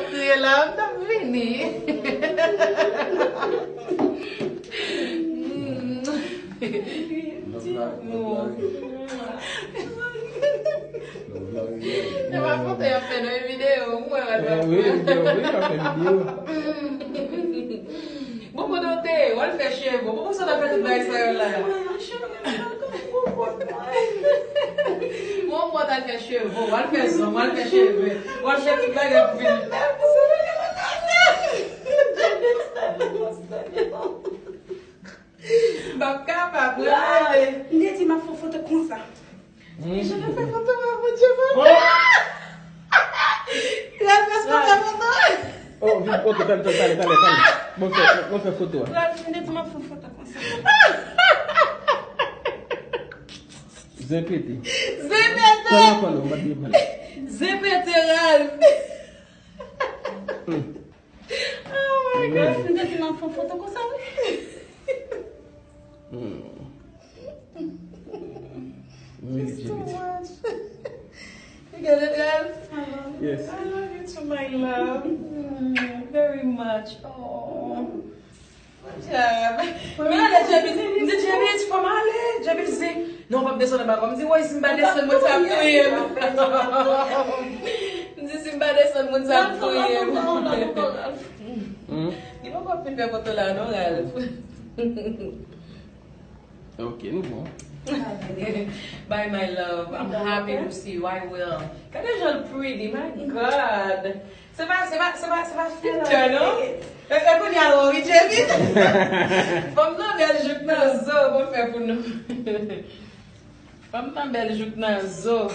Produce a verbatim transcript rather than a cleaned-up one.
Kriye la, m t ap vini. E pa foto y ap fè nan videyo, m wè l ap fè. Wi, videyo, wi, y ap fè videyo. Bon, kote w te ye? W al fè cheve. Bon, poukisa w t ap fè tout bagay sa yo la? Bon, w t al fè cheve, w al fè zong, w al fè cheve, w al fè tout bagay pou vin. M p ap kapab, mwen rele. M te di m ap fè foto konsa. Misye te fè foto a, Bondye, Bondye. Ralph, èske w fè foto? Oh, vin, ok, talè, talè, talè, talè, talè. Mwen fè, mwen fè foto a. Ralph, m te di m ap fè foto konsa. Zen pete. Zen pete. Talè, talè, m pa t gen pale. Zen pete, Ralph. Oh my God, m te di m ap fè foto konsa, wi. Hmm. Wi, J P T. Too much. You get it, Ralph? Yes. I love you too, my love. Mm, very much. Oh. Good job. Men ale, J P T, m di, J P T, fò m ale. J P T di, non, w p ap desann anba kò. M di, woy, si m pa desann, moun sa ap touye m. M di, si m pa desann, moun sa ap touye m. Hmm? Li poko fin fè foto la, non, Ralph. Ok, nou bon. Bye, my love. I'm happy to see you. I will. Gade jan l pretty, my God. Se pa, se pa, se pa, se pa filter, non? E, e kounye a, lò, wi, J P T. Fanm nan bèl jouk nan zo, bon fè pou nou. Fanm nan bèl jouk nan zo.